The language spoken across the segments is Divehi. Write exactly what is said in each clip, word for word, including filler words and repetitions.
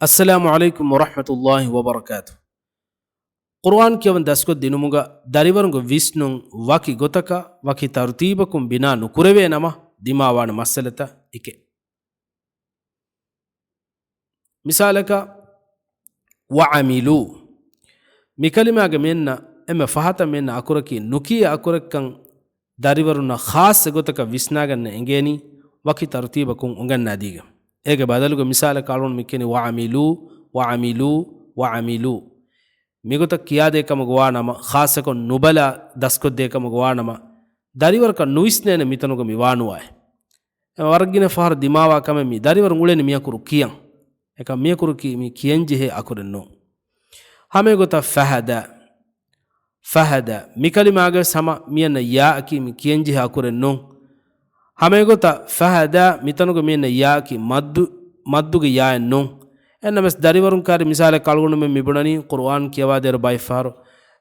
އައްސަލާމު ޢަލައިކުމް ވަރަޙްމަތުﷲި ވަބަރަކާތު. ޤުރުއާން ކިޔަވަން ދަސްކޮށްދިނުމުގަ ދަރިވަރުންގެ ވިސްނުން ވަކި ގޮތަކަށް ވަކި ތަރުތީބަކުން ބިނާ ނުކުރެވޭ ނަމަ، ދިމާވާނެ މައްސަލަތައް އެކެއް. މިސާލަކަށް، ވަޢަމިލޫ. މިކަލިމާގެ މިއަންނަ އެންމެ ފަހަތަށް މިއަންނަ އަކުރަކީ ނުކިޔޭ އަކުރެއްކަން ދަރިވަރުންނަށް ޚާއްޞަ ގޮތަކަށް ވިސްނާގަންނަ އެނގޭނީ ވަކި ތަރުތީބަކުން އުނގަންނާދީގެން. އޭގެ ބަދަލުގަ މިސާލަކަށް އަޅުގަނޑު މި ކިޔަނީ ވަޢަމިލޫ، ވަޢަމިލޫ، ވަޢަމިލޫ. މިގޮތަށް ކިޔާދޭ ކަމުގަ ވާ ނަމަ، ޚާއްޞަކޮށް ނުބަލާ ދަސްކޮށްދޭ ކަމުގަ ވާ ނަމަ، ދަރިވަރަކަށް ނުވިސްނޭނެ މިތަނުގަ މި ވާނުވާއެއް. އެ ވަރަށް ގިނަ ފަހަރު ދިމާވާ ކަމެއް މި ދަރިވަރުން އުޅެނީ މި އަކުރު ކިޔަން. އެކަމް މި އަކުރަކީ މި ކިޔަން ޖެހޭ އަކުރެއް ނޫން. ހަމައެގޮތަށް ފަހަދާ. ފަހަދާ. މި ކަލިމާގެ ވެސް ހަމަ މިއަންނަ ޔާއަކީ މި ކިޔަން ޖެހޭ އަކުރެއް ނޫން. ހަމައެގޮތަށް ފަހަދާ މިތަނުގަ މިއަންނަ ޔާއަކީ މައްދު، މައްދުގެ ޔާއެއް ނޫން. އެންނަމެސް ދަރިވަރުން ކާރި މިސާލެއް އަޅުގަނޑުމެން މި ބުނަނީ ޤުރުއާން ކިޔަވާދޭއިރު ބައެއް ފަހަރު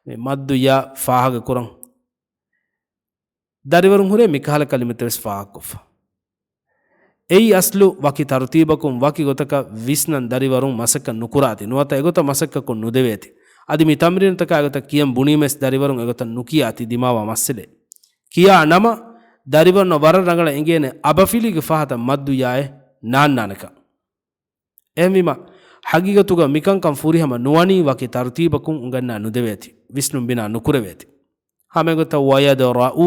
މި މައްދު ޔާ ފާހަގަ ކުރަން. ދަރިވަރުން ހުރޭ މިކަހަލަ ކަލިމަތެއް ވެސް ފާހަގަކޮށްފަ. އެއީ އަސްލު ވަކި ތަރުތީބަކުން ވަކި ގޮތަކަށް ވިސްނަން ދަރިވަރުން މަސައްކަތް ނުކުރާތި، ނުވަތަ އެގޮތަށް މަސައްކަތްކޮށް ނުދެވޭތި. އަދި މި ތަމްރީނުތަކާ އެގޮތަށް ކިޔަން ބުނީމަސް ދަރިވަރުން އެގޮތަށް ނުކިޔާތި ދިމާވާ މައްސަލައެއް. ކިޔާ ނަމަ، ދަރިވަރުންނަށް ވަރަށް ރަނގަޅަށް އެނގޭނެ އަބަފިލީގެ ފަހަތަށް މައްދު ޔާއެއް ނާންނާނެކަން. އެހެންވީމަ، ހަގީގަތުގަ މިކަންކަން ފުރިހަމަ ނުވަނީ ވަކި ތަރުތީބަކުން އުނގަންނާ ނުދެވޭތި، ވިސްނުން ބިނާ ނުކުރެވޭތި. ހަމައެގޮތަށް ވަޔަދްރައު،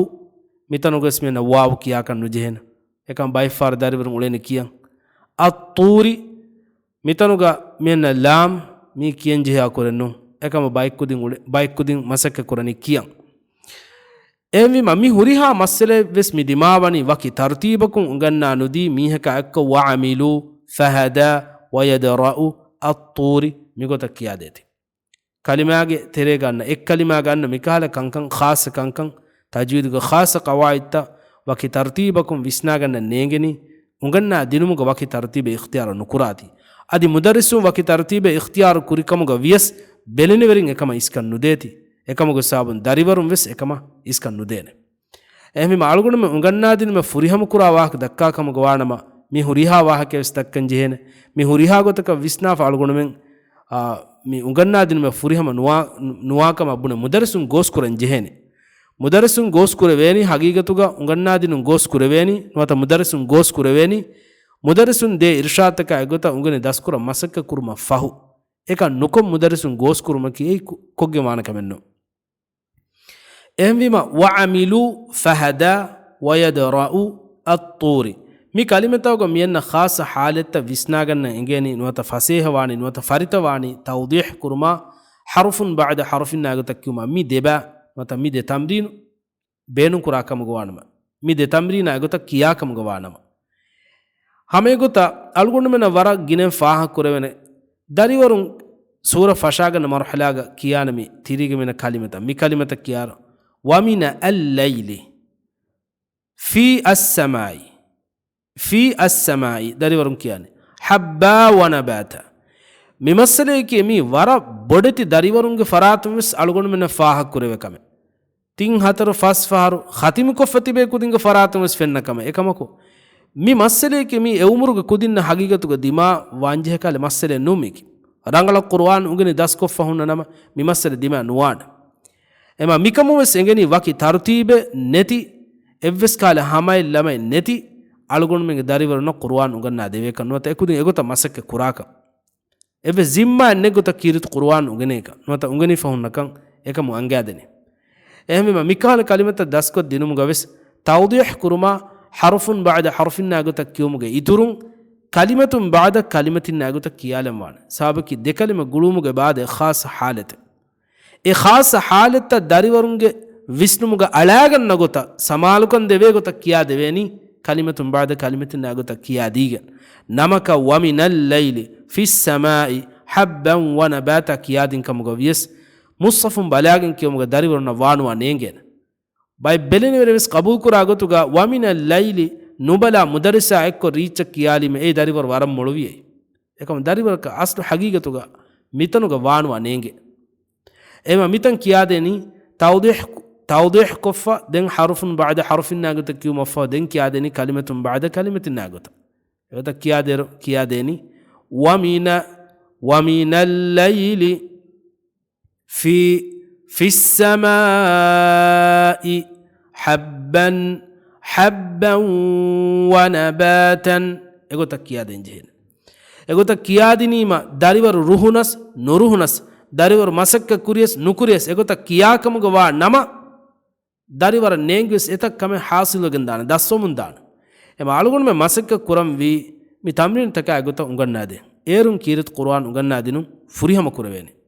މިތަނުގަސް މިއަންނަ ވާވު ކިޔާކަށް ނުޖެހޭނެ. އެކަމް ބައެއްފަހަރު ދަރިވަރުން އުޅެނީ ކިޔަން. އައްޠޫރި، މިތަނުގަ މިއަންނަ ލާމް މީ ކިޔަން ޖެހޭ އަކުރެއް ނޫން. އެކަމަށް ބައެއްކުދިން އުޅެ-، ބައެއްކުދިން މަސައްކަތް ކުރަނީ ކިޔަން. އެހެންވީމަ، މި ހުރިހާ މައްސަލައެއް ވެސް މި ދިމާވަނީ ވަކި ތަރުތީބަކުން އުނގަންނާ ނުދީ މީހަކާ އެއްކޮށް، ވަޢަމިލޫ، ފަހަދާ، ވަޔަދްރައު، އައްޠޫރި، މިގޮތަށް ކިޔާދޭތި. ކަލިމާގެ ތެރޭގަ އަންނަ އެއްކަލިމާގަ އަންނަ މިކަހަލަ ކަންކަން، ޚާއްޞަ ކަންކަން، ތަޖްވީދުގެ ޚާއްޞަ ޤަވާޢިދުތައް ވަކި ތަރުތީބަކުން ވިސްނާގަންނަން ނޭނގެނީ، އުނގަންނާ ދިނުމުގަ ވަކި ތަރުތީބެއް އިޚްތިޔާރު ނުކުރާތީ. އަދި މުދައްރިސުން ވަކި ތަރުތީބެއް އިޚްތިޔާރު ކުރިކަމުގަ ވިޔަސް، ބެލެނިވެރިން އެކަމަށް އިސްކަން ނުދޭތީ. އެކަމުގެ ސަބަބުން ދަރިވަރުން ވެސް އެކަމަށް އިސްކަން ނުދޭނެ. އެހެންވީމަ އަޅުގަނޑުމެން އުނގަންނާދިނުމަށް ފުރިހަމަކުރާ ވާހަކަ ދައްކާ ކަމުގަ ވާނަމަ، މި ހުރިހާ ވާހަކައެއް ވެސް ދައްކަން ޖެހޭނެ. މި ހުރިހާ ގޮތަކަށް ވިސްނާފަ އަޅުގަނޑުމެން، އާ، މި އުނގަންނާދިނުމަށް ފުރިހަމަ ނުވާ-، ނުވާކަމަށް ބުނެ މުދައްރިސުން ގޯސްކުރަން ޖެހޭނެ. މުދައްރިސުން ގޯސްކުރެވޭނީ ހަގީގަތުގަ އުނގަންނާދިނުން ގޯސްކުރެވޭނީ، ނުވަތަ މުދައްރިސުން ގޯސްކުރެވޭނީ، މުދައްރިސުން ދޭ އިރުޝާދުތަކާ އެއްގޮތަށް އުނގެނި ދަސްކުރަން މަސައްކަތް ކުރުމަށް ފަހު. އެކަން ނުކޮށް މުދައްރިސުން ގޯސްކުރުމަކީ އެއީ ކު-، ކޮށްގެން ވާނެ ކަމެއް ނޫން. އެހެންވީމަ، ވަޢަމިލޫ ފަހަދާ ވަޔަދްރައު އައްޠޫރި. މި ކަލިމަތަކުގަ މިއަންނަ ޚާއްޞަ ޙާލަތްތައް ވިސްނާގަންނަން އެނގޭނީ، ނުވަތަ ފަސޭހަވާނީ، ނުވަތަ ފަރިތަވާނީ، ތައުޟީޙް ކުރުމާ، ޙަރުފުން ބަޢްދަ ޙަރުފިން ނާގޮތަށް ކިޔުމާ، މި ދެބަ، ނުވަތަ މި ދެ ތަމްރީނު ބޭނުންކުރާ ކަމުގަ ވާނަމަ، މި ދެ ތަމްރީނާ އެގޮތަށް ކިޔާ ކަމުގަ ވާނަމަ. ހަމައެގޮތަށް އަޅުގަނޑުމެންނަށް ވަރަށް ގިނައިން ފާހަގަކުރެވޭނެ، ދަރިވަރުން ސޫރަ ފަށާގަންނަ މަރުޙަލާގަ ކިޔާނެ މި ތިރީގެ މިނަ ކަލިމަތައް، މި ކަލިމަތައް ކިޔާރަ، ވަމިނަ އައްލައިލި ފީ އައްސަމާއި، ފީ އައްސަމާއި، ދަރިވަރުން ކިޔާނެ، ޙައްބާ ވަނަބާތާ. މި މައްސަލަޔަކީ މީ ވަރަށް ބޮޑެތި ދަރިވަރުންގެ ފަރާތުން ވެސް އަޅުގަނޑުމެންނަށް ފާހަގަކުރެވޭ ކަމެއް. ތިން ހަތަރު ފަސް ފަހަރު ޚަތިމުކޮށްފަ ތިބޭ ކުދިންގެ ފަރާތުން ވެސް ފެންނަ ކަމެއް. އެކަމަކު، މި މައްސަލަޔަކީ މީ އެ އުމުރުގެ ކުދިންނަށް ހަގީގަތުގަ ދިމާ ވާންޖެހޭ ކަހަލަ މައްސަލައެއް ނޫން މީކީ. ރަނގަޅަށް ޤުރުއާން އުނގެނި ދަސްކޮށްފަ ހުންނަ ނަމަ، މި މައްސަލަ ދިމާ ނުވާނެ. އެމަ މިކަމުން ވެސް އެނގެނީ ވަކި ތަރުތީބެއް ނެތި، އެއްވެސް ކަހަލަ ހަމައެއް ލަމައެއް ނެތި، އަޅުގަނޑުމެންގެ ދަރިވަރުންނަށް ޤުރުއާން އުނގަންނާ ދެވޭކަން ނުވަތަ އެކުދިން އެގޮތަށް މަސައްކަތް ކުރާކަން. އެއްވެސް ޒިންމާއެއް ނެތް ގޮތަށް ކީރިތި ޤުރުއާން އުނގެނޭކަން ނުވަތަ އުނގެނިފަ ހުންނަކަން އެކަމުން އަންގާދެނީ. އެހެންވީމަ، މިކަހަލަ ކަލިމަތައް ދަސްކޮށް ދިނުމުގަ ވެސް ތައުޟީޙް ކުރުމާ، ޙަރުފުން ބަޢްދަ ޙަރުފިންނާ ގޮތަށް ކިޔުމުގެ އިތުރުން، ކަލިމަތުން ބަޢްދަ ކަލިމަތިންނާ ގޮތަށް ކިޔާލަން ވާނެ. ސަބަބަކީ ދެކަލިމަ ގުޅުމުގެ ބާދަ އެއް ޚާއްޞަ ޙާލަތެއް. އެ ޚާއްޞަ ޙާލަތްތައް ދަރިވަރުންގެ ވިސްނުމުގަ އަޅާގަންނަ ގޮތަށް، ސަމާލުކަން ދެވޭ ގޮތަށް ކިޔާ ދެވޭނީ، ކަލިމަތުން ބަޢްދަ ކަލިމަތިންނާ ގޮތަށް ކިޔާ ދީގެން. ނަމަކަށް، ވަމިނައްލައިލި ފިއްސަމާއި ޙައްބަން ވަނަބާތާ ކިޔާދިން ކަމުގަ ވިޔަސް، މުޞްޙަފުން ބަލާގެން ކިޔުމުގަ ދަރިވަރުންނަށް ވާނުވާ ނޭނގޭނެ. ބައެއް ބެލެނިވެރިން ވެސް ޤަބޫލުކުރާ ގޮތުގަ، ވަމިނައް ލައިލި ނުބަލާ މުދައްރިސާ އެއްކޮށް ރީއްޗަށް ކިޔާލީމަ އެ ދަރިވަރު ވަރަށް މޮޅުވިއެއް. އެކަމަ ދަރިވަރަކަށް އަސްލު ޙަޤީޤަތުގަ މިތަނުގަ ވާނުވާ ނޭނގެ. އެމަ މިތަން ކިޔާދޭނީ ތައުޟީޙް، ތައުޟީޙް ކޮށްފަ، ދެން ޙަރުފުން ބަޢްދަ ޙަރުފިންނާ ގޮތަށް ކިޔުމަށްފަހު، ދެން ކިޔާދޭނީ ކަލިމަތުން ބަޢްދަ ކަލިމަތިންނާ ގޮތަށް. އެގޮތަށް ކިޔާދޭރު، ކިޔާދޭނީ، ވަމިނަ، وَمِنَ اللَّيْلِ فِي، فِي السَّمَاءِ حَبًّا، حَبًّا وَنَبَاتًا. އެގޮތަށް ކިޔާދޭން ޖެހޭނެ. އެގޮތަށް ކިޔާދިނީމަ، ދަރިވަރު ރުހުނަސް ނުރުހުނަސް، ދަރިވަރު މަސައްކަތް ކުރިޔަސް ނުކުރިޔަސް، އެގޮތަށް ކިޔާކަމުގަ ވާ ނަމަ، ދަރިވަރަށް ނޭނގިވެސް އެތައް ކަމެއް ޙާޞިލުވެގެން ދާނެ، ދަސްވަމުން ދާނެ. އެމަ އަޅުގަނޑުމެން މަސައްކަތް ކުރަންވީ މި ތަމްރީނުތަކާ އެގޮތަށް އުނގަންނާދޭ. އޭރުން ކީރިތި ޤުރުއާން އުނގަންނާދިނުން ފުރިހަމަ ކުރެވޭނެ.